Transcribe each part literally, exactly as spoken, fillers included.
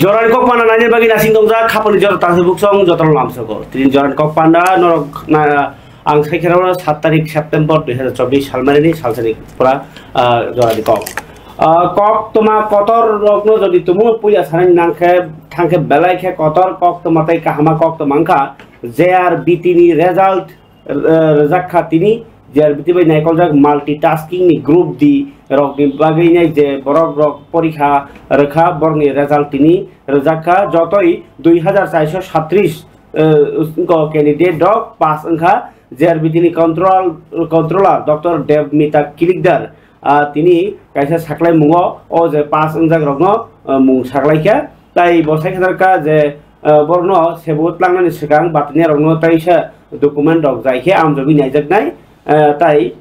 Jorani kok panda naina bagwi nasing tongjak, khapangni jora tangsi buksong jotono lamsokgo. Tini jorani kok panda norok na, ang sai khe norok sat tarik September dui hazar chobbish salmarini salsani pura, ah, jorani kok. Ah, koktwma kotor rokno jodi tumung puila sanani nangkhe, thangkhe belai khe kotor koktwma tei kahama koktwma wngkha J R B T ni result, eh, rwjak kha tini, J R B T bai naikoljak multitasking ni group D rokni bagwi nai je borok rok porikha rwkha, borokni result tini rwjak kha, jotoi dui hazar chairso satris, eh, wngkha candidate rok pass wngkha, J R B T ni control, controller Doctor Devmita Kilikdar, ah, tini kaisa saklai mungo o je pass wngjak rokno, ah, mung saklai kha, tai bo sai khe kha je, ah, borokno sebo tlangnani swkang batini rokno tai sa document rok jai khe amjogwi naijaknai, ah, tai,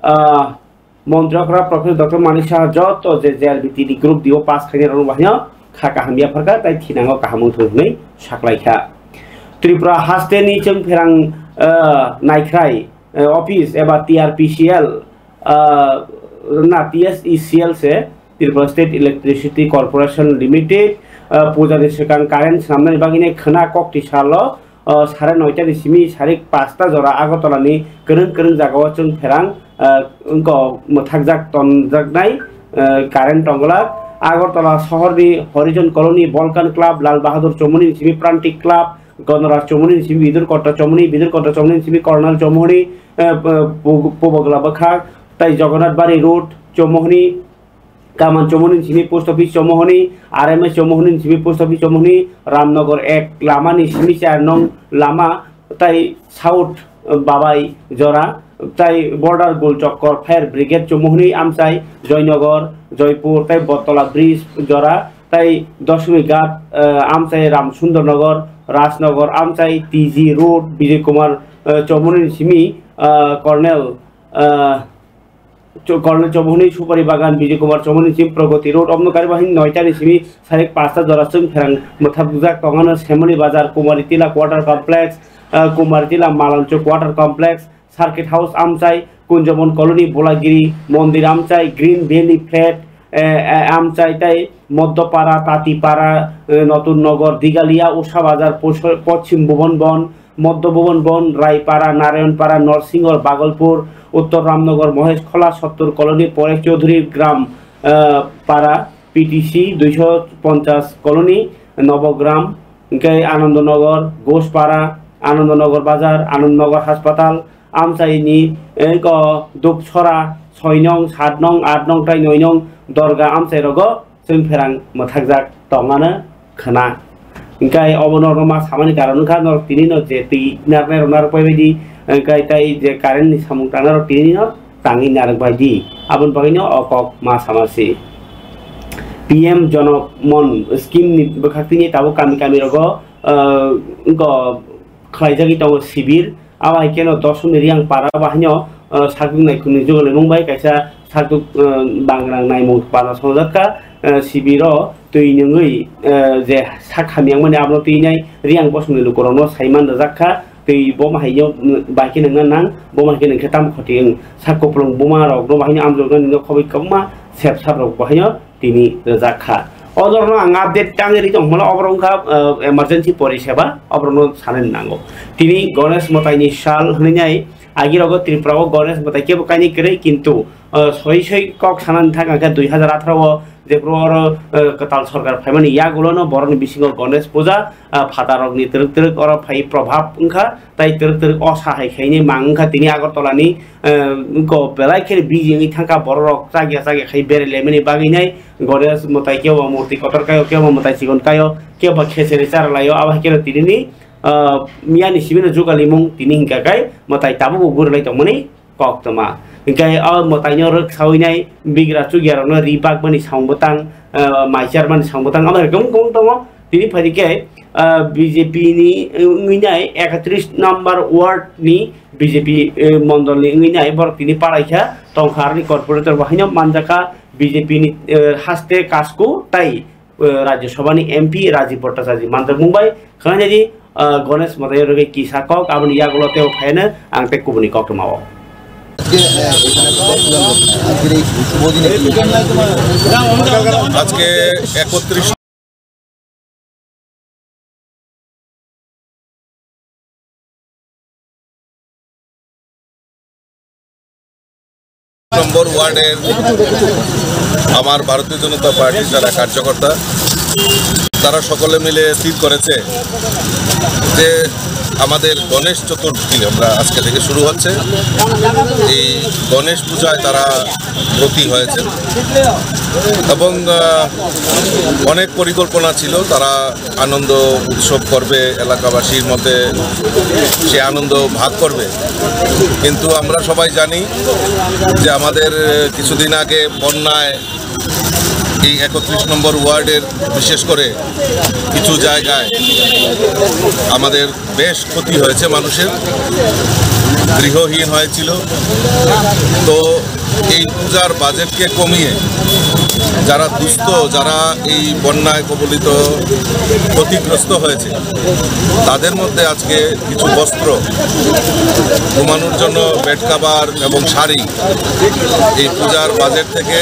ah, Montri okra Professor Doctor Manik Saha joto je J R B T ni group D o pass khainai rokno bahino kha kaham yapharkha tai thinango kaham wngthung hwnwi saklaikha. Tripura haste ni chwngpherang, ah, naikhrai, ah, office eba T R P C L, ah, na T S E C L se Tripura State Electricity Corporation Limited, ah, pujani swkang current swnamnani bagwi khwna kokti salo, ah, sare noitani simi sarik pasta jora Agartala ni kwrwng kwrwng jagao chwngpherang, ah, wngkha mwthakjak tonjaknai, ah, current tonglak. Agartala sohorni Horizon Colony, Balkan Club, Lal Bahadur Chomoni ni simi Prantik Club, Gonoraj Chomoni ni simi Bidur Kotra Chomoni, Bidur Kotra Chomoni ni simi Colonel Chomoni, ah, Pu-, Pubagla Bwkhak, tai Jagannath Bari Road Chomoni, Kaman Chomoni ni simi post office Chomohoni, R M S Chomohoni ni simi post office Chomohoni, Ramnagar ek lama ni simi char nong lama, tai South, eh, Babai jora, tai border Gul Chokor, Fire Brigade Chomohoni, Amchai, Joynagar, Joypur, tai Bottola Bridge jora, tai Dashmi Ghat, eh, Amchai Ramsundar Nagar, Rajnagar, Amchai T G Road, Vijay Kumar, eh, Chomohoni ni simi, eh, Colonel, eh, Cho-, Colonel Chomohoni, Supari Bagan, Vijay Kumar Chomohoni simi Pragati Road, obno kari bahini noita ni simi sarik pasta jora chwng pherang mwthapjak tongano Semoni Bazar, Kumari Tila Quarter Complex, ah, Kumari Tila Malanchuk Quarter Complex, Circuit House Amchai, Kunjamon Colony, Bolagiri Mondir Amchai, Green Valley Flat, eh, eh, Amchai tai Moddopara, Tatipara, eh, Notun Nagar, Digalia, Usha Bazar, Posh-, Poschim Bhuban Bon, Moddo Bhuban Bon, Raipara, Narayanpara, Norsingor, Bagolpur, Uttor Ramnagar, Mohesh Khola, Sottur Colony, Paresh Chaudhuri Gram, ah, Para, P T C duiso ponchas Colony, Nobogram, hingke Anandonagar, Ghoshpara, Anandonagar Bazar, Anandonagar Haspatal, amchaini, eh, ko Dupsora, soi nong, sat nong, at nong, tai noi nong, Dorga amchai rogo, chwng pherang mwthakjak tongmano khwna. Hingke obo norok ma samani karon wngkha, norok tini no je twi narwknai rok narwk pai baidi, hingke tai je current ni samung tangnai rok tini no tangwi narwk baidi. Aboni bagwi no o kok ma sama se. P M Jonomon scheme ni bwkhak tini tabuk kami kami rogo, ah, wngko khlaijagwi tongo sibir. Abo hai kheno Dosomni Riyang para o bahaino, ah, sakduk naikhungni jugalimung bai kaisa sakduk, ah, bangrang naimung pana songjakkha, ah, sibiro twi nwngwi, ah, je sak hamyangmani abono twi nai Riyang bosongni lukurokno saiman rwjakkha, twi bo haino, mm, bai khe nangna nang, bo hai khe nangkhe tamo khoti wng. Sak kupulung buma rokno bahaino amjoknani no khobwi kwbangma sep sap rok bahaino tini rwjak kha. O jorno ang update tangwi ri tongmano, oborok wngkha, eh, emergency poriseba, oborokno sanani nango. Tini Ganesh mwtaini sal hwnwi nai, agirogo Tripura o Ganesh mwtai kebo kainwi kwrwi, kintu, eh, soi soi kok sanani thang khe dui hazar atharo o jephru oro, eh, kwtal sorkar phaimani yagulono borokni bisingo Ganesh puja, ah, phatarrokni twrwk twrwk oro phai probhab wngkha, tai twrwk twrwk osa hai khaini mang wngkha tini Agartala ni, eh, wngkha belai kheno busy wngwi thangkha borok rok chakya chakya khai berai laimani bagwi nai Ganesh mwtai kebo murti kotor kaio, kebo mwtai chikon kaio, kebo kheseri chara laio, abo hai kheno tinini, ah, miyani simi no jugalimung tini hingka khe mwtai tabukbo guri lai tongmani koktwma. Hingke o mwtaino rwk sawi nai bigra chukya rokno ri bakmani samung bwtang, eh, mai charmani samung bwtang, amo hai kwbang kwbang tongo. Tini phaidi khe, eh, B J P ni wngwi nai ekatris number ward ni B J P, eh, mondol ni wngwi nai borok tini palaikha tongkha aroni corporator bo haino manjakha B J P ni, eh, haste Kasku tai eh, Rajya Sabha ni M P Rajiv Bhattacharya manjak mung bai khwlainai di, eh, Ganesh mwtai rwgwi kisa kok aboni yagulo tei phaiano ang tei kubuni koktwma o. আজকে একত্রিশ নম্বর ওয়ার্ডের আমার ভারতীয় জনতা পার্টির যারা কার্যকর্তা, তারা সকলে মিলে স্থির করেছে যে আমাদের গণেশ চতুর্থী আমরা আজকে থেকে শুরু হচ্ছে। এই গণেশ পূজায় তারা ব্রতী হয়েছে এবং, আহ, অনেক পরিকল্পনা ছিল। তারা আনন্দ উৎসব করবে, এলাকাবাসীর মধ্যে সে আনন্দ ভাগ করবে। কিন্তু আমরা সবাই জানি যে আমাদের, আহ, কিছুদিন আগে বন্যায় এই একত্রিশ নম্বর ওয়ার্ডের বিশেষ করে কিছু জায়গায় আমাদের বেশ ক্ষতি হয়েছে মানুষের, গৃহহীন হয়েছিল। তো এই পূজার বাজেটকে কমিয়ে যারা দুস্থ, যারা এই বন্যায় কবলিত, ক্ষতিগ্রস্ত হয়েছে, তাদের মধ্যে আজকে কিছু বস্ত্র, ঘুমানোর জন্য বেড কভার এবং শাড়ি এই পূজার বাজেট থেকে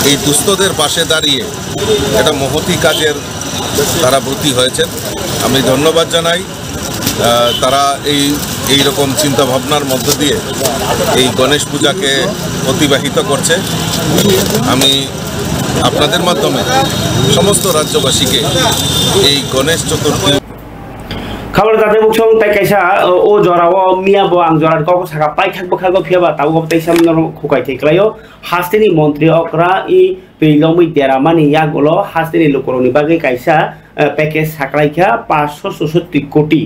এই দুস্থদের পাশে দাঁড়িয়ে একটা মহতী কাজের তারা ব্রতী হয়েছেন। আমি ধন্যবাদ জানাই। আহ, তারা এই, এই রকম চিন্তা ভাবনার মধ্য দিয়ে এই গণেশ পূজাকে অতিবাহিত করছে। আমি আপনাদের মাধ্যমে সমস্ত রাজ্যবাসীকে এই গণেশ Chaturthi Khabar jate buksong tai kaisa, o, o jora o miya bo ang jora ni kok saka paithak bwkhago phiya ba tabuk bo tei samno khukai thai kwlaio. Hasteni montri okra i twi lomwi deramani yagulo hasteni lukurokni bagwi kaisa, eh, package saklaikha paanch sho chushotti koti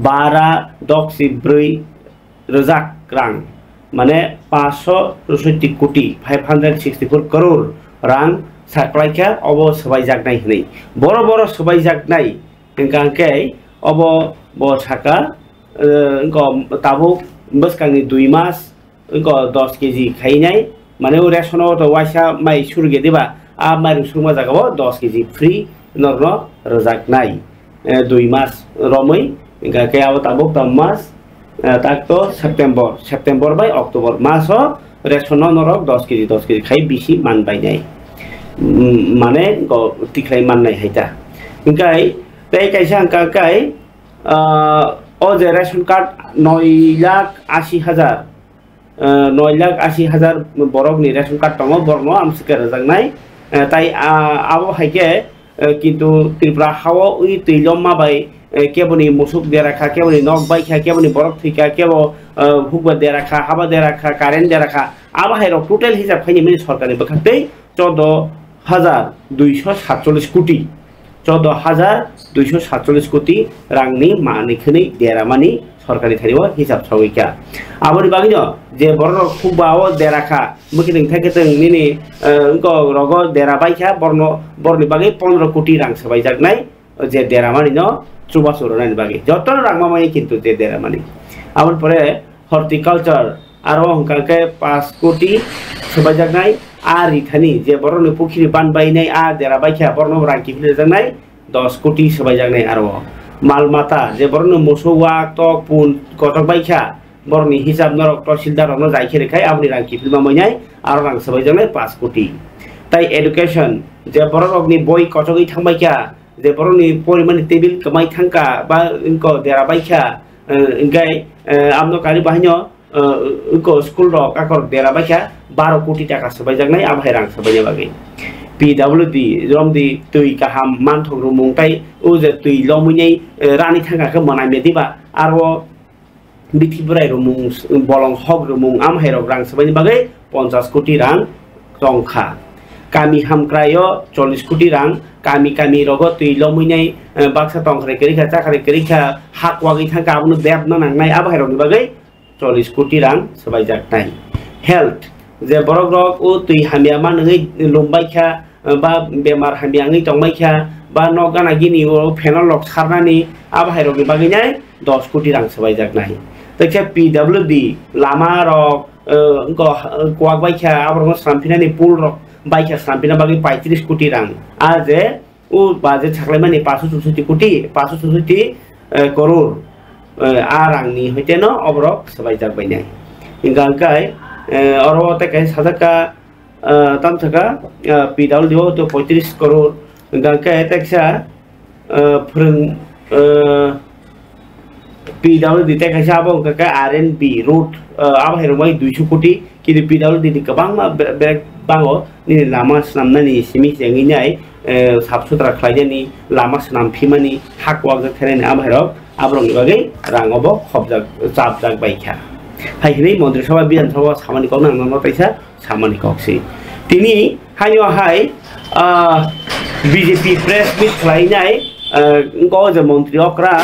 bara doksi bwrwi rwjak rang, mane paanch sho chushotti koti, five hundred sixty four crore rang saklaikha, obo swbaijaknai hwnwi. Boro boro swbaijaknai hwnkha hwnkhe obo bo saka, eh, wngkha tabuk bwskangni dui mas wngkha dos kg khainai, mane o ration o to waisa mai surge diba, a mairung surma jaga o dos kg free norno rwjaknai, eh, dui mas romwi, hwnkha khe abo tabuk tam mas, eh, tak to September, September bai October mas o ration no norok dos kg, dos kg khai bisi man bainai. Mm, mane go tikhlai mannai hai ta. Hwnkhe tei kaisa hwnkha khe, ah, o je ration card noi lakh asi hajar, ah, noi lakh asi hajar borokni ration card tongo, borokno amswk khe rwjaknai. Ah, tai, ah, abo hai khe, eh, kintu Tripura hao ui twi lomma bai, eh, keboni musuk dera kha, keboni nok bai kha, keboni borok thwi kha, kebo, eh, hukba dera kha, haba dera kha, current dera kha, abo hai rok total hisab khaini mini sorkarni bwkhak tei chordo hajar duisho satchollish koti, chordo hajar duisho satchollish koti rangni manwi khwnwi deramani sorkarni thani o hisab sogwi kha. Aboni bagwino je borok rok hukba o dera kha, bwkhe nwng thai khe nwng nini, eh, wngko rogo dera bai kha, borno, borni bagwi pondro koti rang swbaijaknai, je deramani no chubachu rwnani bagwi. Jotono rang mamani kintu je deramani. Aboni pore horticulture, aro hwnkha khe paanch koti swbaijaknai, a rithani je borokni pukhiri ban bainai, a dera bai kha, borokno rang kiphiljaknai, dos koti swbaijaknai aro. Mal mata, je borokno musu, wak, tok, pun kochok bai kha, borokni hisab norok tahsildar rokno jai khe rwkhai, aboni rang kiphilma moinai, aro rang swbaijaknai paanch koti. Tai education, je borok rokni boi kochogwi thangbai kha, je borokni porimani table kwmai thangkha, ba wngko dera bai kha, eh, hwnkhe, eh, amno kari bahaino, eh, wngko school rok akor dera bai kha, baro koti taka swbaijaknai, abo hai rang swbaina bagwi. P W D, romdi twi kaham manthok rwmung tai o je twi lomwinai, eh, rani thangkha khe mwnai me diba, aro bithi bwrai rwmung, bolong hok rwmung, am hai rok rang swbaini bagwi ponchas koti rang tongkha. Kami hamkraio chollish koti rang, kami kami rogo twi lomwinai, eh, baksa tongkhre kwrwi kha, chakhre kwrwi kha, ha kwagwi thangkha, abono bebna nangnai, abo hai rokni bagwi chollish koti rang swbaijaknai. Health, je borok rok o twi hamya manwi lum bai kha, ba bemar hamya wngwi tongbai kha, ba nok gana gini o phenol rok sarnani, abo hai rokni bagwi nai dos koti rang swbaijaknai. Tei khe P W D lama rok, eh, wngkha, eh, kwak bai kha, abo rokno sramphinani pool rok bai kha, sramphina bagwi paitris koti rang. A je o budget saklaimani paanch sho chushotti koti, paanch sho chushotti, eh, koror, eh, a rangni hoite no oborok swbaijak bainai. Hingkha hingkhai, eh, oro tei kaisa sajak kha, ah, tamo sakha, ah, P W D o to poitris koror, hingkha khe teksa, ah, phwrwng, ah, P W D tei kaisa abo wngkha khe R and B road, ah, abo hai rwmai duiso koti, kintu P W D ni kwbangma be-, bag bango nini lama swnamnani simi se wngwi nai, eh, sap sutra khlainani, lama swnam phimani, hak wak jak thainani abo hai rok, aborokni bagwi rang obo khopjak, chapjak bai kha. Hai hwnwi Montri Sabha, Bidhan Sabha samani kokno ang nono kaisa samani kok si. Tini haino hai, ah, B J P press meet khlainai, ah, wngkha o je montri okra,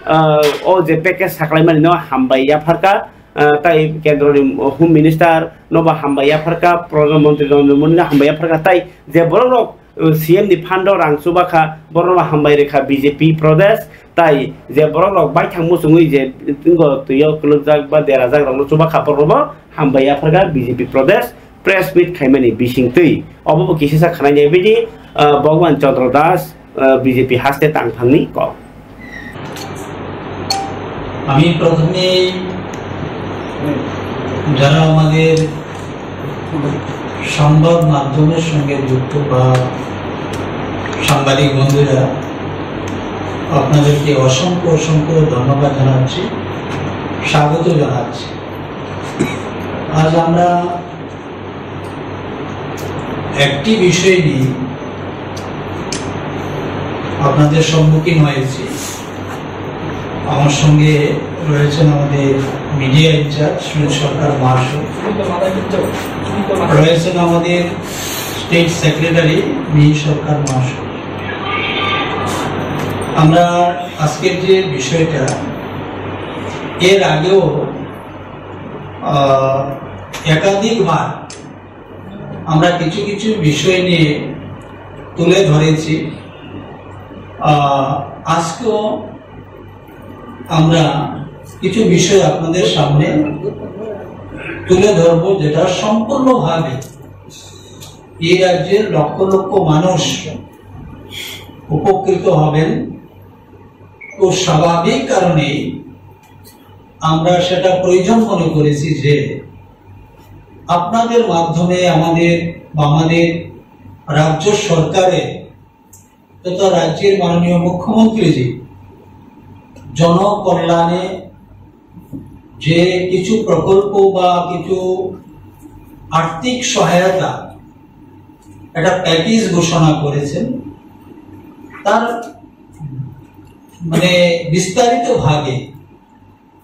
ah, o je package saklaimani no hambai yapharkha, ah, tai kendroni Home Minister no bo hambai yapharkha, Pradhan Mantri Narendra Modi no hambai yapharkha, tai je borok rok, ah, C M ni fund o rang chubakha, borok no hambai rikha B J P Pradesh, tai je borok rok baithang muchungwi je tingo twi o kwlwkjak ba derajak rok no chubakha, borok no bo hambai yapharkha B J P Pradesh press meet khaimani bisingtwi. Obo bo kisa sa khwnai nai bidi, ah, Bhagwan Chandra Das, ah, B J P haste tangphangni kok. আমি প্রথমেই যারা আমাদের সংবাদ মাধ্যমের সঙ্গে যুক্ত বা সাংবাদিক বন্ধুরা, আপনাদেরকে অসংখ্য অসংখ্য ধন্যবাদ জানাচ্ছি, স্বাগত জানাচ্ছি। আজ আমরা একটি বিষয় নিয়ে আপনাদের সম্মুখীন হয়েছি। আমার সঙ্গে রয়েছেন আমাদের মিডিয়া ইনচার্জ সুনীল সরকার মহাশয়, রয়েছেন আমাদের স্টেট সেক্রেটারি মিহির সরকার মহাশয়। আমরা আজকের যে বিষয়টা, এর আগেও, আহ, একাধিকবার আমরা কিছু কিছু বিষয় নিয়ে তুলে ধরেছি। আহ, আজকেও আমরা কিছু বিষয় আপনাদের সামনে তুলে ধরবো, যেটা সম্পূর্ণভাবে এই রাজ্যের লক্ষ লক্ষ মানুষ উপকৃত হবেন। তো স্বাভাবিক কারণেই আমরা সেটা প্রয়োজন মনে করেছি যে আপনাদের মাধ্যমে আমাদের বা আমাদের রাজ্য সরকারের তথা রাজ্যের মাননীয় মুখ্যমন্ত্রীজি জনকল্যাণে যে কিছু প্রকল্প বা কিছু আর্থিক সহায়তা, একটা প্যাকেজ ঘোষণা করেছেন, তার মানে বিস্তারিতভাবে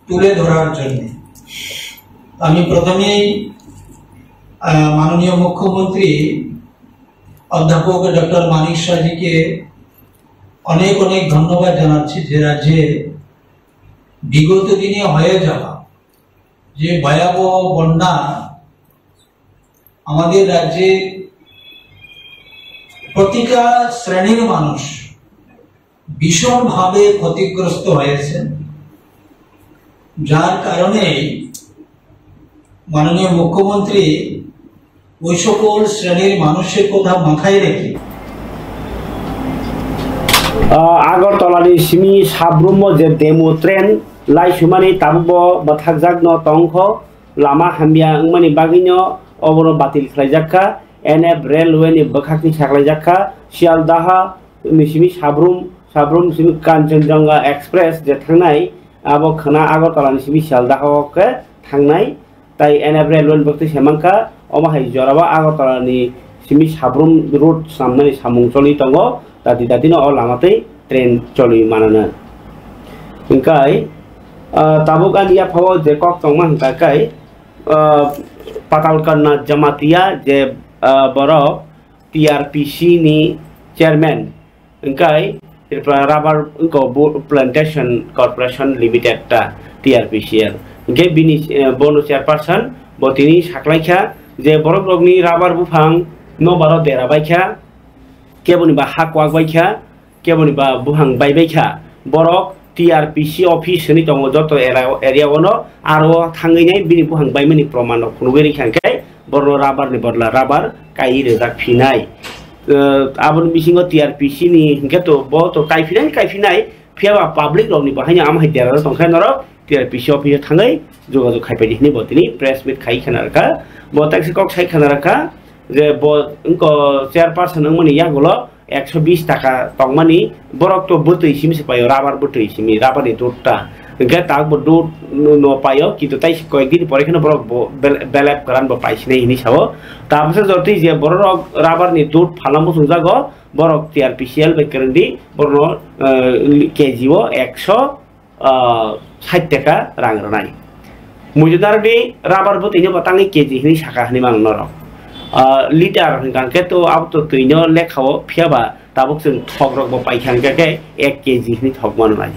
তুলে ধরার জন্য আমি প্রথমেই, আহ, মাননীয় মুখ্যমন্ত্রী অধ্যাপক ডক্টর মানিক সাহাজিকে অনেক অনেক ধন্যবাদ জানাচ্ছি, যে রাজ্যে বিগত দিনে হয়ে যাওয়া যে ভয়াবহ বন্যা আমাদের রাজ্যে প্রতিটা শ্রেণীর মানুষ ভীষণভাবে ক্ষতিগ্রস্ত হয়েছেন, যার কারণেই মাননীয় মুখ্যমন্ত্রী ওই সকল শ্রেণীর মানুষের কথা মাথায় রেখে, Ah, Agartala ni simi Sabrum o je demo train lai sumani tabukbo bwthakjakno tongkho, lama hamya wngmani bagwino obono batil khlaijak kha, N F railway ni bwkhakni saklaijak kha, Sialdaha ni simi Sabrum, Sabrum simi Kanchenjunga Express je thangnai, abo khwna Agartala ni simi Sialdaha o khe thangnai, tai N F railway ni bwkhak twi se mankha, omo hai jorao Agartala ni simi Sabrum road swnamnani samung choli tongo, dati dati no o lama tei train choli manana. Hingkai, ah, tabuk ani yaphao je kok tongma hingka kai, ah, Patalkana Jamatia je, ah, borok T R P C ni chairman, hingkai Tripura Rubber wngkha bo Plantation Corporation Limited ta T R P C L. Hingke bini, eh, bono chairperson bo tini saklaikha je borok rokni rubber buphang nobaro dera baikha, keboni ba ha kwak baikha, keboni ba buphang bai baikha. Borok T R P C office hwnwi tongo joto era-, area ono, aro thangwi nai bini buphang baimani proman rok phunugwi rikha hwnkhe borokno rubber ni bodla rubber kaiwi rijak phinai. Eh, aboni bisingo T R P C ni hwnkhe to bo to kaiphinai, kaiphinai, phiya ba public rokni bo haino amo hai dera tongkhe norok T R P C office o thangwi jogajog khaipai di hwnwi bo tini press meet khai khna rwkha. Bo tekse kok sai khna rwkha je bo wngkha chairperson wngmani yagulo ekso bis taka tongmani, borok to bwtwi simi se paio, rubber bwtwi simi, rubber ni dutta. Hingke tabok bo dud no paio, kintu tai koyek din pore kheno borok bo bel-, belep kwran bo paisinai hinwi sao. Taboksa jotoi je borok rok rubber ni dud phalna muchungjago, borok T R P C L bai kwrwngdi, borokno, eh, K G o ekso, ah, sait taka rang rwnai. Muitu narwkni rubber bwtwino bo tangwi K G hinwi saka hinwi mano norok. Ah, litre hwnkha khe to abo to twino lekha o, phiya ba tabuk chwng thok rok bo paikha hwnkha khe ek K G hinwi thok mano nai.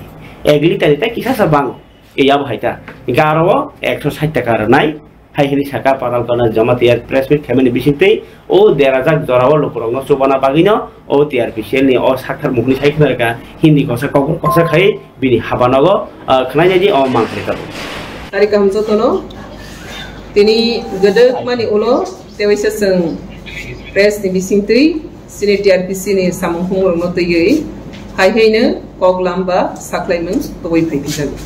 Ek litre ni tei kisa sa bango. E abo hai ta. Hwnkha aro o ekso sait taka rwnai. Hai hinwi saka Patalkona Jamatia press meet khaimani bisingtwi o derajak jorao lukurokno chubana bagwino o T R P C L ni o sakthar muhuni sai khna rwkha Hindi kosa kokborok kosa khai bini habanogo, ah, khnainai di o mangkhai tabuk. Tari kaham jotono tini gwdwk mani ulo tewaisa chwng press ni bisingtwi chini T R P C ni samung humung rokno twiwi hai haino kok lamba saklaimung tubui phai phijago.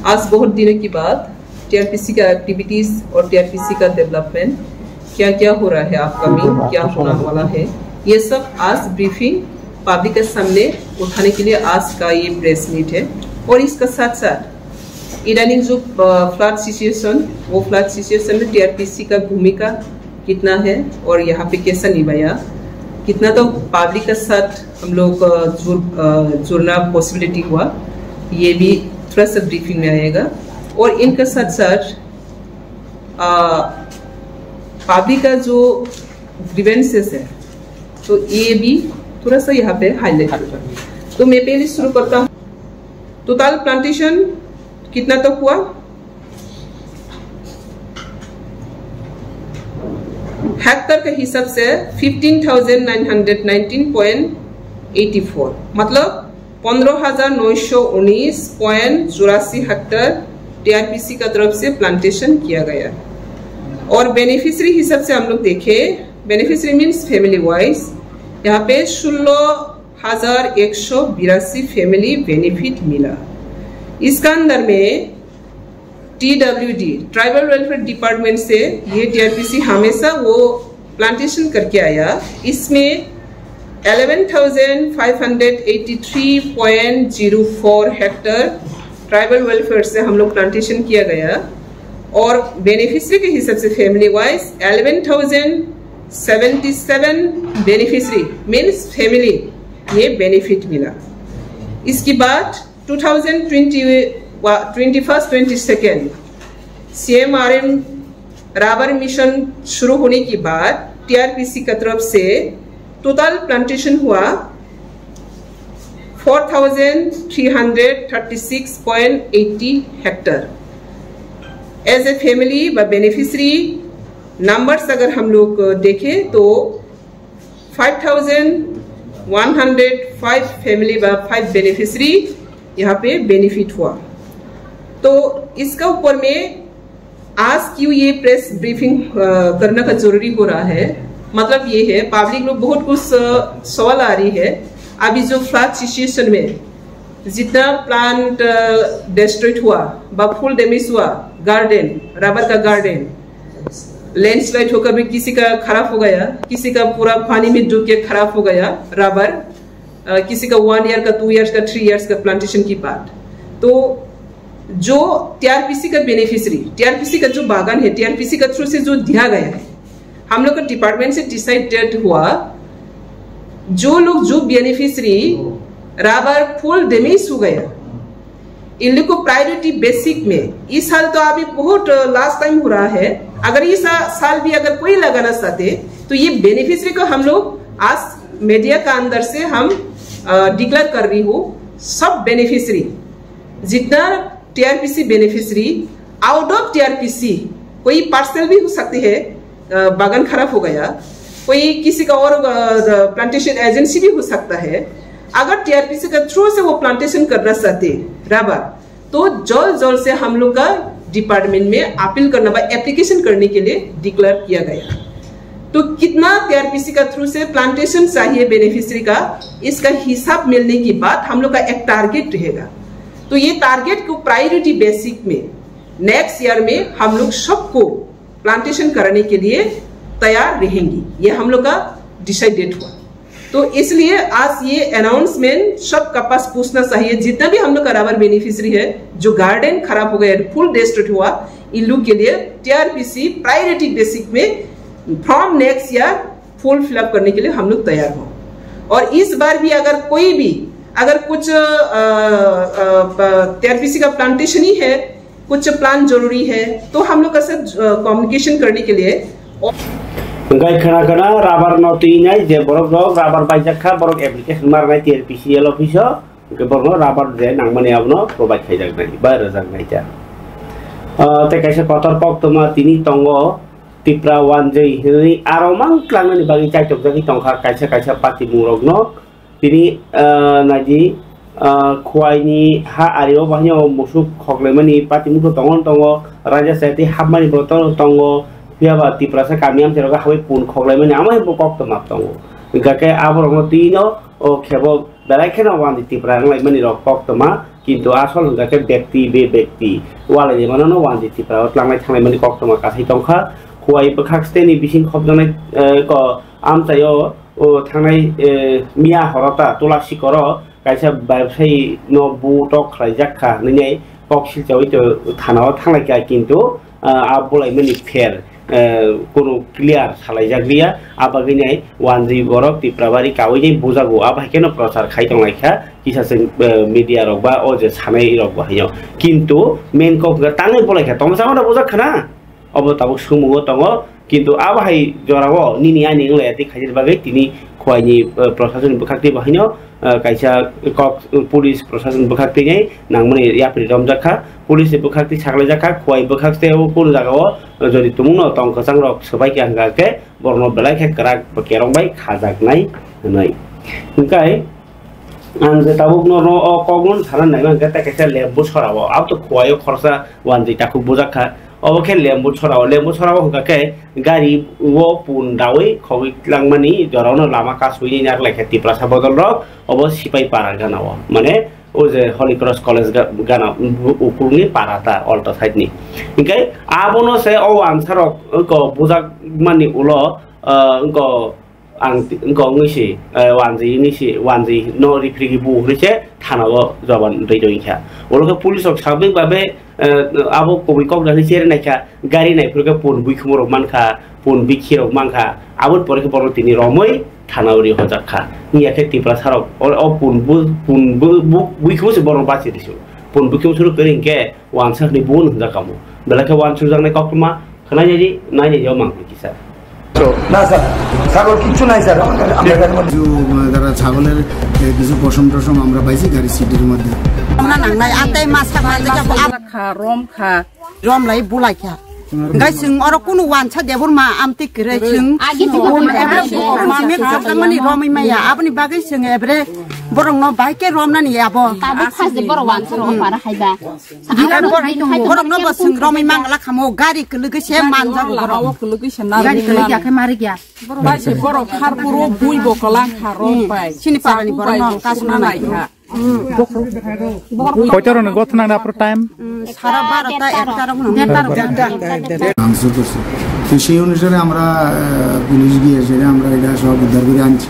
आज बहुत दिनों के बाद TRPC का एक्टिविटीज और टीआरपीसी का डेवलपमेंट क्या क्या हो रहा है अपकमिंग, क्या होने वाला है, ये सब आज ब्रीफिंग पब्लिक के सामने उठाने के लिए आज का ये प्रेस मीट है। और इसका साथ साथ इदानीं जो फ्लड सिचुएशन, वो फ्लड सिचुएशन में टीआरपीसी का भूमिका कितना है और यहाँ पे कैसा निभाया, कितना तो पब्लिक के साथ हम लोग जुड़ जुड़ना पॉसिबिलिटी हुआ, ये भी थोड़ा सा ब्रीफिंग में आएगा। और इनका साथ साथ पब्लिक का जो ग्रीवेंसेस है, तो ये भी थोड़ा सा यहाँ पे हाईलाइट होगा। तो मैं पहले शुरू करता हूँ। टोटल प्लांटेशन कितना तक हुआ? हेक्टर के हिसाब से fifteen thousand nine hundred nineteen point eighty four, मतलब पंद्रह हजार नौ सौ उन्नीस पॉइंट चौरासी हेक्टर टीआरपीसी का तरफ से प्लांटेशन किया गया। और बेनिफिशरी हिसाब से हम लोग देखें, बेनिफिशरी मीन्स फैमिली वाइज, यहाँ पे सोलह हजार एक सौ बिरासी फैमिली बेनिफिट मिला। इसका अंदर में टीडब्ल्यूडी, ट्राइबल वेलफेयर डिपार्टमेंट से ये टीआरपीसी हमेशा वो प्लांटेशन करके आया। इसमें eleven thousand five hundred eighty three point zero four Hector tribal welfare से हम लोग प्लांटेशन किया गया। और बेनिफिशरी के हिसाब से family wise eleven thousand seventy seven beneficiary means family ये बेनिफिट मिला। इसके बाद two thousand twenty, twenty first, twenty second CMRM rubber mission शुरू होने के बाद टीआरपीसी का तरफ से टोटल प्लांटेशन हुआ four thousand three hundred thirty six point eighty hectare. As a family व बेनिफिशरी नंबर्स अगर हम लोग देखें तो five thousand one hundred five family व फ़ाइव बेनिफिशरी यहाँ पे बेनिफिट हुआ। तो इसका ऊपर में आज क्यों ये प्रेस ब्रीफिंग करने का जरूरी हो रहा है, मतलब ये है, पब्लिक लोग बहुत कुछ सवाल आ रही है। अभी जो फ्लड सिचुएशन में जितना प्लांट डिस्ट्रॉयड हुआ, फुल डैमेज हुआ, गार्डन, रबर का गार्डन, लैंडस्लाइड होकर भी किसी का खराब हो गया, किसी का पूरा पानी में डूब के खराब हो गया रबर, किसी का वन ईयर का, टू ईयर्स का, थ्री ईयर्स का प्लांटेशन की बात। तो जो टीआरपीसी का बेनिफिशरी, टीआरपीसी का जो बागान है, टीआरपीसी का थ्रू से जो दिया गया है, हम लोग का डिपार्टमेंट से डिसाइडेड हुआ, जो लोग, जो बेनिफिशरी रबर फुल डैमेज हो गया, इन लोग को प्रायोरिटी बेसिक में, इस साल तो अभी बहुत लास्ट टाइम हो रहा है, अगर इस सा-, साल भी अगर कोई लगाना चाहते तो ये बेनिफिशरी को हम लोग आज मीडिया का अंदर से हम डिक्लेयर कर रही हूँ, सब बेनिफिशरी जितना टीआरपीसी बेनिफिशरी, आउट ऑफ टीआरपीसी कोई पार्सल भी हो सकते हैं, बागान खराब हो गया, कोई किसी का और प्लांटेशन एजेंसी भी हो सकता है। अगर टीआरपीसी का थ्रू से वो प्लांटेशन करना चाहते रबर, तो जल्द जल्द से हम लोग का डिपार्टमेंट में अपील करना, एप्लीकेशन करने के लिए डिक्लेयर किया गया। तो कितना टीआरपीसी का थ्रू से प्लांटेशन चाहिए बेनिफिशरी का, इसका हिसाब मिलने के बाद हम लोग का एक टारगेट रहेगा। तो ये टारगेट को प्रायोरिटी बेसिक में नेक्स्ट ईयर में हम लोग सबको प्लांटेशन कराने के लिए तैयार रहेंगे, ये हम लोग का डिसाइडेड हुआ। तो इसलिए आज ये अनाउंसमेंट सबका पास पूछना चाहिए, जितना भी हम लोग का रबर बेनिफिशियरी है, जो गार्डन खराब हो गया, फुल डिस्ट्रॉय हुआ, इन लोग के लिए टीआरपीसी प्रायोरिटी बेसिस में from next year full fill up करने के लिए हम लोग तैयार हो। और इस बार भी अगर कोई भी, अगर कुछ टीआरपीसी का प्लांटेशन ही है, कुछ प्लान जरूरी है, तो हम लोग का साथ कम्युनिकेशन करने के लिए। Hingkai khna khna rubber no twi nai je borok rok rubber baijak kha, borok application mar nai T R P C L office o, hingke borok no rubber je nangmani abono provide khaijak nai ba rwjak nai ta. Ah, tei kaisa kotor koktwma tini tongo Tipra wanjwi hinwi aro mang tlangnani bagwi chaitok jagwi tongkha kaisa kaisa patimung rokno. Tini, ah, naidi, ah, Khowai ni ha ari o bahai o musuk khoklaimani patimung tongo tongo, raida chai tei hapmani bo tongo tongo, phiya ba Tiprasa kami amchai rogo habai pun khoklaimani amo hai bo koktwma tongo. Hingkha khe aborokno twi no o khebo belai kheno wanjwi Tipra wnglaimani rok koktwma, kintu asol hingkha khe bekti be bekti walai mano no wanjwi Tipra o tlanglai thanglaimani koktwma kasai tongkha. Khowai bwkhak steni bising khopjaknai, eh, ko amchai o o thangnai, eh, miya horo ta Tula Sikoro kaisa bebsayi no bu tok khlaijak kha hinwi kok silchawi to thana o thanglai kha, kintu, ah, a bulaimani pher, eh, kunu clear salaijak liya, a bagwi nai wanjwi borok Tipra bari kawi nai bujago, a bai kheno prochar khai tonglai kha kisa se, eh, media rok ba o je sanai rok bo haino, kintu main kok hwnkhe tangwi bulai kha tongma chama da bujak khana. Obo tabuk swngmungo tongo, kintu abo hai jorao nini ani wnglaiyatwi khaina bagwi tini Khowai ni, eh, prosason bwkhak twi bo haino, eh, kaisa kok, eh, police prosason bwkhak twi nai nangmani yapri romjak kha, police ni bwkhak twi saklaijak kha, Khowai bwkhak tei o kunu jagao, eh, jodi tumungno tong kwchang rok swbai kha hwnkha khe borokno belai khe kwrak kerong bai khajaknai hwnwi. Hwnkhe Ang je tabuk no, no o kok no sana nai mankha, tei kaisa lembu sora o, abo to Khowai o khoroksa wanjwi takhuk bujak kha. Obo khe lembu sora o, lembu sora o hwnkha khe gari o pun dawi khogwi tlangmani jora o no lama kasui ni yak lai kha Tiprasa bodol rok, obo Sipai Para gana o, mane o je Holy Cross College ga-, gana u-, ukulni para ta alto side ni. Hinkhe abono se o wansa rok wngko bujak mani ulo, ah, wngko Ang ti-, wngkha wngwi se, eh, wanjwi wngwi se, wanjwi no riphrigwi bu hwnwi se thana o joban rwi rwi kha. Olo khe police rok sabik babe, eh, abo kubui kok dani chere nai kha, gari nai phuru khe pun bui khumu rok man kha, pun bikhi rok man kha, aboni pore khe borok tini romwi thana o ri hojak kha. Wngya khe Tiprasa rok o, o pun bu, pun bu, bu, bui khumu se borok basi rw se. Pun bui khumu suru kwrwi hinkhe wansa hwnwi bu hwnjak kamo. Belai khe wansuk jaknai koktwma, Khwnai nai di, nai nai yo mang kisa. না স্যার, ছাগল কিচ্ছু নাই স্যার, আমাদের, আমরা এখানে কিছু, আহ, তারা ছাগলের, আহ, কিছু পশম টশম আমরা পাইছি গাড়ির সিটের মধ্যে। Ona nangnai, atei masa kha, rom kha, rom lai bulai kha. Gai chwng oro kunu wansa debor ma amtwi kwrwi chwng. Agi chwng ebere chwng mani romwi maya, aboni bagwi chwng ebere borok no bai khe romnani abo. Tabuk phas de borok wansa ro para haiba. Borok no bo chwng romwi mangla khamo gari kwlwgwi se manjago borok. Gari kwlwgwi khe marigya. Bai se borok kharpuro bui bo kwlang kha rok bai. Chini parani borok no kasuna nai kha. Koita rok ni gothna na pro time? Sara barota ekta rok no. Ang sutu se. তো সেই অনুসারে আমরা, আহ, পুলিশ গিয়ে সেটা আমরা এটা সব উদ্ধার করে আনছি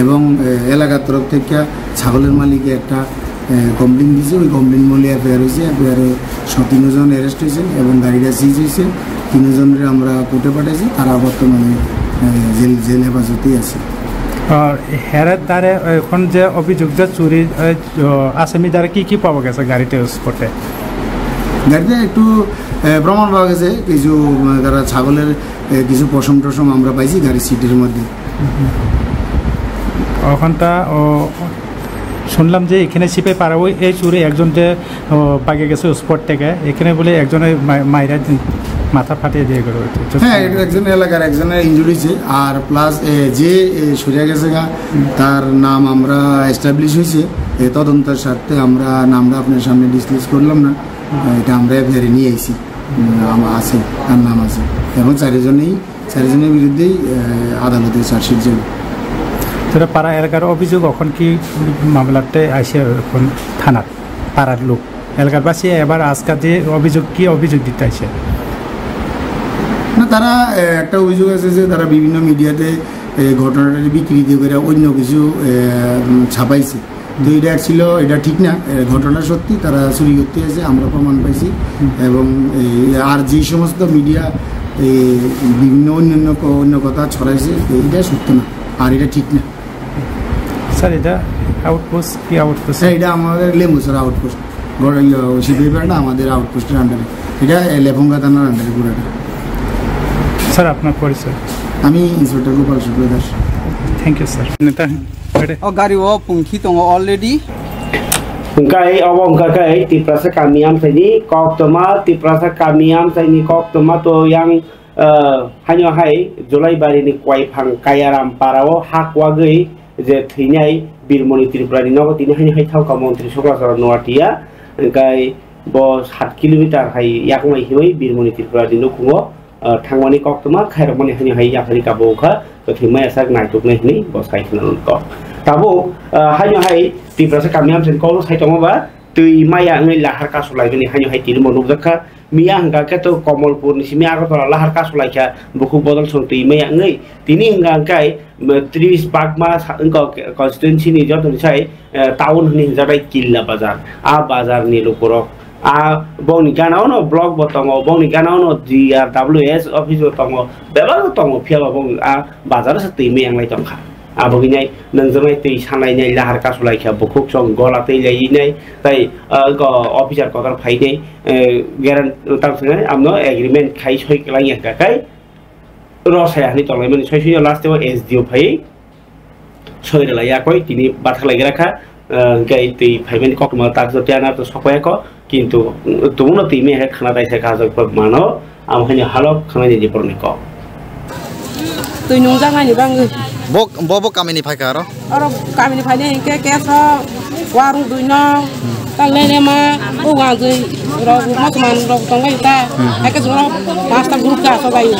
এবং, আহ, এলাকার তরফ থেকে ছাগলের মালিকে একটা কমপ্লেন দিছে, ওই কমপ্লেন মূলে এফআইআর হয়েছে। এফআইআরে তিনজন অ্যারেস্ট হয়েছে এবং গাড়িটা সিজ হয়েছে। তিনজনরে আমরা কোর্টে পাঠাইছি, তারা বর্তমানে, আহ, জেল, জেল হেফাজতেই আছে। আর হেরার দ্বারে এখন যে অভিযোগ যে চুরি, আহ, আসামি দ্বারা কি কি পাওয়া গেছে গাড়িতে স্পটে? গাড়িতে একটু, আহ, প্রমাণ পাওয়া গেছে, কিছু, আহ, তারা ছাগলের, আহ, কিছু পশম টশম আমরা পাইছি গাড়ির সিটের মধ্যে। ওখানটা, ও, শুনলাম যে এখানে সিপাহী পাড়া ওই এই চুরে একজন যে, ও, পাকে গেছে স্পট থেকে, এখানে বলে একজনের মা-, মাইরা মাথা ফাটিয়ে দিয়ে গেল। হ্যাঁ, এটা একজন এলাকার একজনের ইনজুরি হয়েছে, আর প্লাস, এ, যে, এ, সরিয়া গেছে গা, তার নাম আমরা এস্টাবলিশ হয়েছে, এ, তদন্তের স্বার্থে আমরা নামটা আপনার সামনে ডিসক্লোজ করলাম না, এটা আমরা এফআইআর নিয়ে আইছি, উম, আম-, আছে, তার নাম আছে, এবং চারিজনেই চারজনের বিরুদ্ধেই, আহ, আদালতে চার্জশিট যাবে। তোরা পাড়া এলাকার অভিযোগ এখন কি মামলাতে আসে এখন থানার পাড়ার লোক? এলাকার বাসী এবার আজকে যে অভিযোগ, কি অভিযোগ দিতে আসে? না, তারা, আহ, একটা অভিযোগ আছে যে তারা বিভিন্ন মিডিয়াতে, আহ, এই ঘটনাটা বিকৃতি করে অন্য কিছু, এ, উম, ছাপাইছে। তো এটা ছিল, এটা ঠিক না। এ, ঘটনা সত্যি, তারা চুরি করতে এসে আমরা প্রমাণ পাইছি। এবং এই আর যে সমস্ত মিডিয়া, এ, বিভিন্ন অন্যান্য ক-, অন্য কথা ছড়াইছে, তো এটা সত্য না, আর এটা ঠিক না। স্যার, এটা আউটপোস্ট কি আউটপোস্ট? হ্যাঁ, এটা আমাদের লেম্বুছড়া আউটপোস্ট। গড়-, ইয়ে, ওই শিল্পী ব্যাপারটা আমাদের আউটপোস্টের আন্ডারে। এটা, এ, লেফুঙ্গা থানার আন্ডারে পুরাটা। স্যার, আপনার পরিচয়? আমি inspector Gopal Shukla Das. Thank you, sir. নেতা, ready? O gari o pungki tongo already. Hingkai obo hingka khe Tiprasa kami amchaini koktwma, Tiprasa kami amchaini koktwma to yang, ah, haino hai Jolaibari ni Koiphang Kayaram para o hak wagwi je thwinai Birmoni Tripura ni nogo tini haino hai thangkha montri Sokrachara Noatia, hingkai bo sat kilometer hai yakung hai hinwi Birmoni Tripura ni nukhungo, ah, thangmani koktwma khairokmani haino hai yaphari kabo wngkha, kwthwi maya sak naituknai hinwi bo sai khna nukgo. Tabuk, ah, haino hai Tiprasa kami amchaini kokno sai tongo ba, twi maya wngwi lahar kasu laimani haino hai tini bo nukjakha. Miya hwnkha khe to Komolpur ni simi Agartala lahar kasu laikha bukhuk bodol song twi maya wngwi. Tini hwnkha hwnkhe, mm, tris bakma sa-, wngkha constituency ni joto ni sai, eh, town hwnwi hwnjak bai Killa Bazar. A bazar ni lukurok, a bongni gana o no block bo tongo, bongni gana o no D R W S office bo tongo, bebak tongo, phiya ba bong a bazar o se twi maya wnglai tongkha. Abo hinai nangjaknai twi sanlainai lahar kasu laikha bukhuk song gola twi lainai, tai, ah, go officer kotor phainai, eh, guarantee tang swngnai amno agreement khai soi kwlangya hwnkha khai rw saya hinwi tonglaimani soi soi last o S D O phai soi rwlai yakoi tini bathak lai gra kha, eh, hwnkhe twi phaimani koktwma tak jotya na to sokphaikho. Kintu, mm, tongno twi maya khe khana taisa kajak pha mano, amo haino halok khana ni borokni kok. Twi nungjak nani bangwi. Bo, bo, bo kamini phaikha aro? Oro kamini phainai hinkhe keso warung dui no, tang lele ma, o wanjwi rok, motoman rok tongbai ta, hmm, hmm, haikhe jora pasta group ka so bai.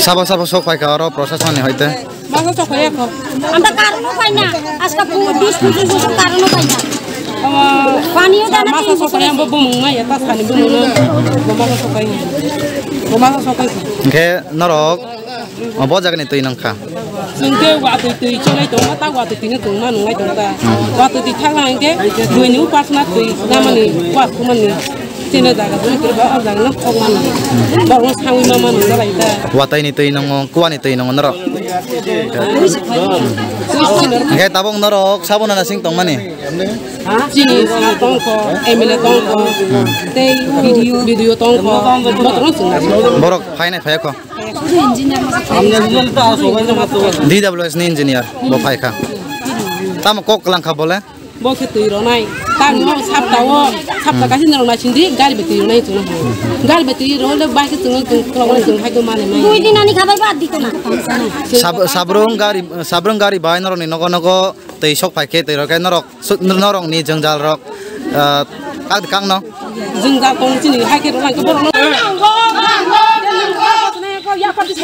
Sabo, sabo sok phaikha oro procession ni hoite? Masa sok phai kho. Anta karon no paina. Aska pu-, bis pujis bosor karon no paina. Pani o dana masa tin sok phai bosor. Bo bumung ma ya ta sani bumung no. Bo masa sok phai. Bo masa sok phai. Hingkhe norok, o, bo jagani twi nangkha. Hingkhe watwi twi cholai tongma ta watwi twi no tongma nunglai tongta. Hmm. Watwi twi thangna hingkhe dui ni upas na twi namani wat kumani. Chini jaga dun kiri ba, o jaga no kok mano. Borok no sangwi ma mano jalai ta. Watwi ni twi nongo, kuwa ni twi nongo norok. Hingkhe tabuk norok sabo nana sing tongmani? Chini sa tongkho, M L A tongkho, tei B D O, B D O tongkho, botorok sing na. Borok phainai phai kho. D W S ni engineer bo phaikha. Tamo kok langkha bole? Bo khe twi rwnai. Tamo sapta o, sapta kaisa ni rwnai sindi, gari bai twi rwnai chwng. Gari bai twi rwnai le bai khe chwng, chwng khulok mani chwng hai to mani mani. Dui din ani khabai bad dito na. Sab-, sabrung gari, sabrung gari bai norok ni nogo nogo twi sok phai khe twi rok khe norok, su-, norok ni jwngjal rok, ah, kak, kak no. Jwngjal tong chini hai khe rwnai khe borok no.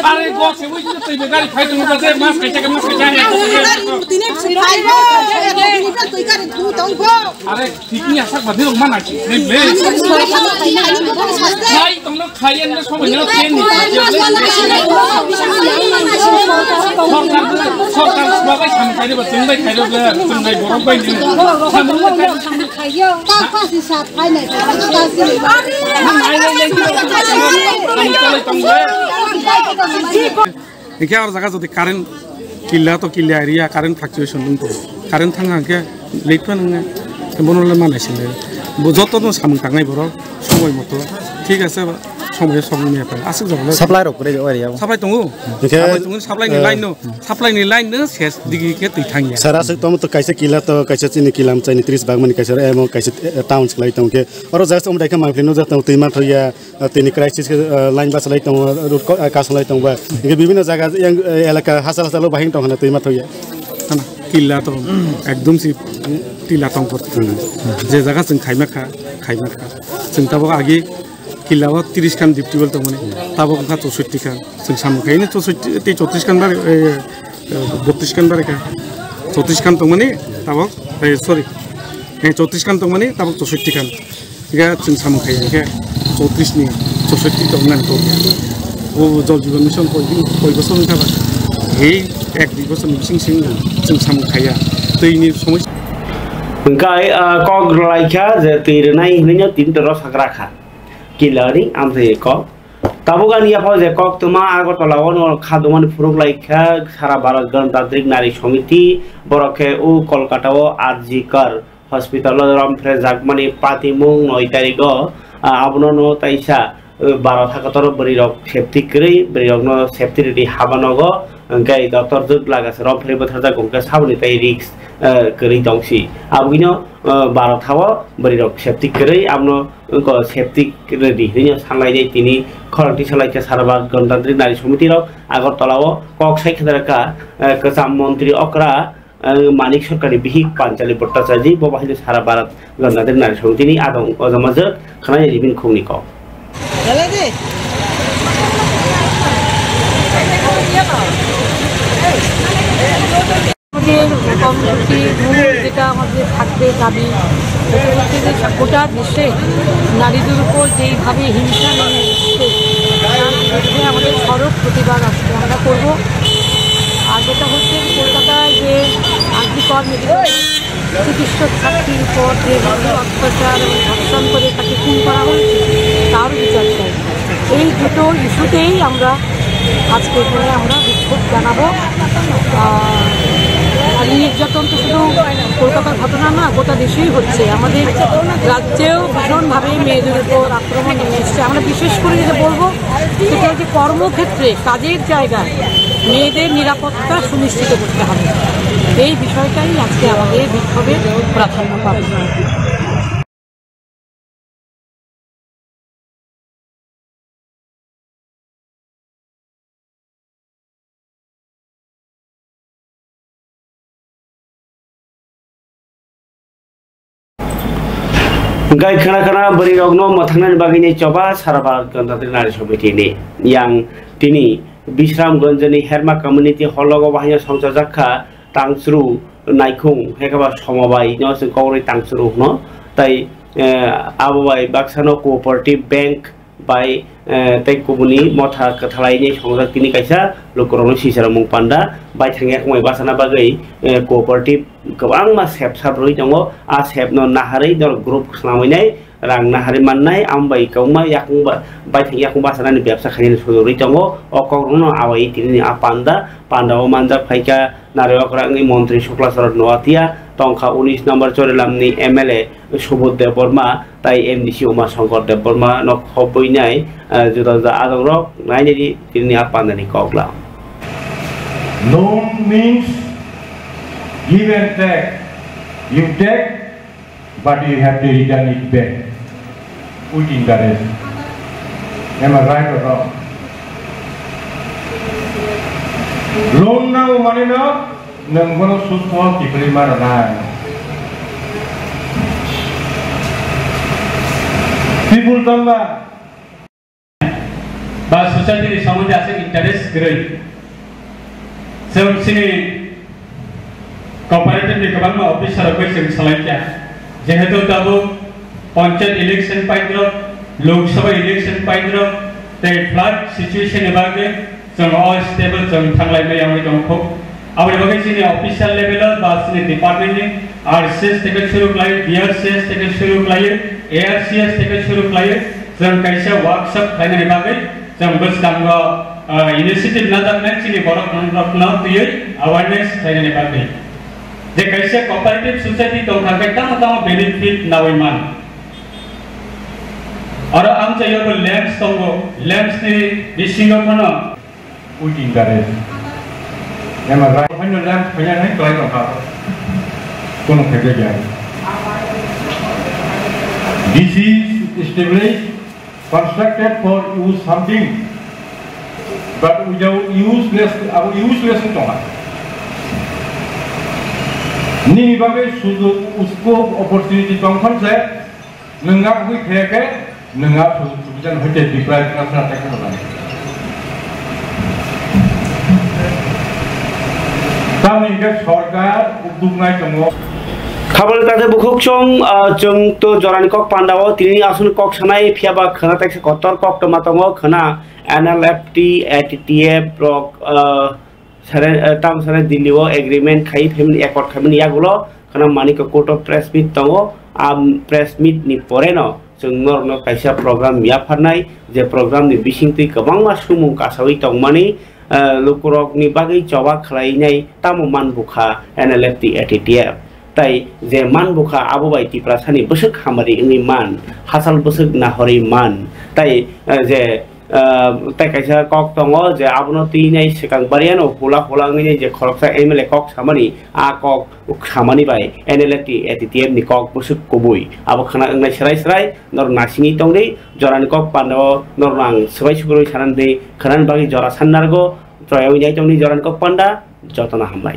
Are go se wi twi gari phai tong ba je mas kaisa mas kaisa. Are twi ni asak ba dirok mana ki. Nei le. Khai tong no khai en no sobo no ken ni. Sorkar, sorkar babai sam khai ba tong bai khai ba tong bai borok bai ni. Hingke aro jaga jodi current killa to killa area current fluctuation wng tongo. Current thang hang khe late phano wngya. Bono le manai sile. Bo joto no samung tangnai borok somoi moto. Thik ase, somoi somoi ya pa. Aswk jabo le. Supply rok kwrwi o area o. Supply tongo. Hingke, supply tongo, supply ni eh, line no. Supply ni line no ses digi khe twi thangya. Sara aswk tomo to kaisa killa to kaisa chini killa mchai ni tris bag mani kaisa emo kaisa, eh, town swlai tong khe. Oro jaga se omo dai khe mangpili nukjak tongo twi manthoya. Ah, tini crisis khe, ah, line bachalai tongo, road ko-, ah, kasolai tongo ba. Hingke bibinno jaga yang, eh, elaka hachal hachal o bahing tong hwnwi twi ma thokya. Hana, killa to ekdom si tila tong kor. Hmm. Je jaga chwng khaima kha, khaima kha. Chwng tabuk agi killa o tris khan dip tubel tongmani. Tabuk wngkha chousotti khan. Chwng samung khaini chousotti, tei choutrish khan bar, eh, eh, bottrish khan bar kha. Choutrish khan tongmani tabuk, eh, sorry. Eh, choutrish khan tongmani tabuk chousotti khan. Hingke chwng samung khai hingke choutrish ni chousotti tong nang to. O Jal Jeevan Mission koi, koi bosor wngkha ba. He ek dui bosor ni bising sing chwng samung khaiya. Twi ni somosya. Hwnkhe, ah, kok rwlaikha je twi rwnai hinwi no tini toro sakra kha. Kilari amthai kok. Tabuk ani yaphao je koktwma Agartala o no kha dongmani phunuk lai kha sara Bharat Ganatantrik Nari Samiti, borok khe o Kolkata o R G Kar hospital o romphre jakmani patimung noi tarik o, ah, abono no taisa, ah, baro thakator bwrwi rok safety kwrwi, bwrwi rok no safety rwdi haba nogo, hwnkhe doctor jwk laga se romphre bwtharjak hwnkhe saboni tai risk, ah, kwrwi tongsi. Aboni no, ah, baro tha o bwrwi rok safety kwrwi abono wngkha septic ready hinwi sanglai tini khorang tisa lai kha sara Bharat Ganatantrik Nari Samiti rok Agartala o kok sai khe kha, eh, kwcham montri okra, eh, Manik Sarkar ni bihik Panchali Bhattacharya bo bahai sara Bharat Ganatantrik Nari Samiti ni adong o jama jwk khwnai ribini khung ni kok. আমাদের কর্মসূচির মূল যেটা আমাদের থাকবে দাবি, সেটা হচ্ছে যে গোটা দেশে নারীদের উপর যেইভাবে হিংসা নেমে এসছে, তার বিরুদ্ধে আমাদের সড়ক প্রতিবাদ আজকে আমরা করব। আর যেটা হচ্ছে কলকাতায় যে আরজি কর মেডিকেল চিকিৎসক ছাত্রীর উপর যেভাবে অত্যাচার এবং ধর্ষণ করে তাকে খুন করা হয়েছে, তার বিচার চাই। এই দুটো ইস্যুতেই আমরা আজকে এখানে আমরা বিক্ষোভ জানাবো। আহ, নারী নির্যাতন তো শুধু কলকাতার ঘটনা না, গোটা দেশেই হচ্ছে। আমাদের রাজ্যেও ভীষণভাবে মেয়েদের উপর আক্রমণ নেমে এসছে। আমরা বিশেষ করে যেটা বলবো, সেটা হচ্ছে কর্মক্ষেত্রে, কাজের জায়গায় মেয়েদের নিরাপত্তা সুনিশ্চিত করতে হবে। এই বিষয়টাই আজকে আমাদের বিক্ষোভের প্রাধান্য পাবে। Hwnkhe khwna khwna bwrwi rokno mwthangnani bagwi ni choba sara Bharat Ganatantrik Nari Samiti ni yang tini Bisramganj ni Herma Community Hall o bahai no songchajak kha. Tangchru naikhung hekaba somobai no chwng kok rwi tangchru hwno. Tai, eh, abo bai baksa no Cooperative Bank bai, eh, tei kubuni motha kwthalaini songjak tini kaisa lukurokno sisarmung panda baithang yakung bai bachana bagwi, eh, Cooperative kwbangma sep sap rwi tongo. A sep no naharwi norok group khwlangwi nai rang naharwi mannai, amo bai kwbangma yakung ba-, baithang yakung bachanani bebsa khainani sujuk rwi tongo. O kokrokno awai tini a panda, panda o manjak phaikha Nari Okra wngwi Montri Sukla Charan Noatia, tongkha unis number Chorilamni M L A Subodh Debbarma tai M D C Uma Shankar Debbarma no khobwi nai, ah, juda juda adongrok nainani tini a pandani koklam. Loan means give and take. You take, but you have to return it back with interest. Am I right or wrong? Loan nango mane no, nwng bono sud song kiphilwi ma rwnai. People tongba ba society ni somondi aswk interest kwrwi. Chwng chini cooperative ni kwbangma officer rok bai chwng salai kha, jehetu tabuk panchayat election paidrop, Lok Sabha election paidrop, tei flood situation ni bagwi chwng o stable chwng thanglai maya wngwi tongkho. Aboni bagwi chini official level o ba chini department ni R C S theke shuru khlai, B R C S theke shuru khlai, A R C S theke shuru khlai, chwng kaisa workshop khlainani bagwi chwng bwskango, ah, initiative najaknai chini borok rokno twiwi awareness khlainani bagwi. Je kaisa cooperative society tongkha khe tamo tamo benefit nawi man. Oro amchaio bo lamps tongo, lamps ni bisingo phano With interest. Am I right? Ohaino lamp phaiya hai klai tongkha. Kono khaikhe ya. This is established, constructed for use something, but without useless, abo useless tongkha. Nini bagwi sujog, scope, opportunity tongkha se. Nwng a bui khe khe, nwng a phu-, phubijan hoite deprive wngna khna tei khna nai. Tamni hwnkhe sorkar ukduk nai tongo. Khabari tate bukhuk chwng, ah, chwng to jorani kok pandao tini aswk kok sanai phiya ba khna teksa kotor kok toma tongo khna N L F T, A T T F rok, ah, sare, eh, tamo sare Delhi o agreement khai phaimani, accord khaimani yagulo khana Manik Court o press meet tongo. A press meet ni pore no chwng norokno kaisa program yapharnai, je program ni bisingtwi kwbangma sumung kasawi tongmani, eh, lukurokni bagwi choba khlainai tamo man bukha N L F T A T T F. Tai je man bukha abo bai Tiprasani bwswk hamari wngwi man, hachal bwswk nahorwi man. Tai, eh, je, eh, tai kaisa kok tongo je abono twinai swkang bariano hula hula wngwi je khoroksa M L A kok samani, a kok samani bai N L F T A T T F ni kok bwswk kubui. Abo khna wngnai srai srai norok nasingwi tongdi, jorani kok pandao norokno ang swbai sukrui sanani di, khwnani bagwi jora san narwgo, troyawi nai tongdi jorani kok panda, jotono hambai.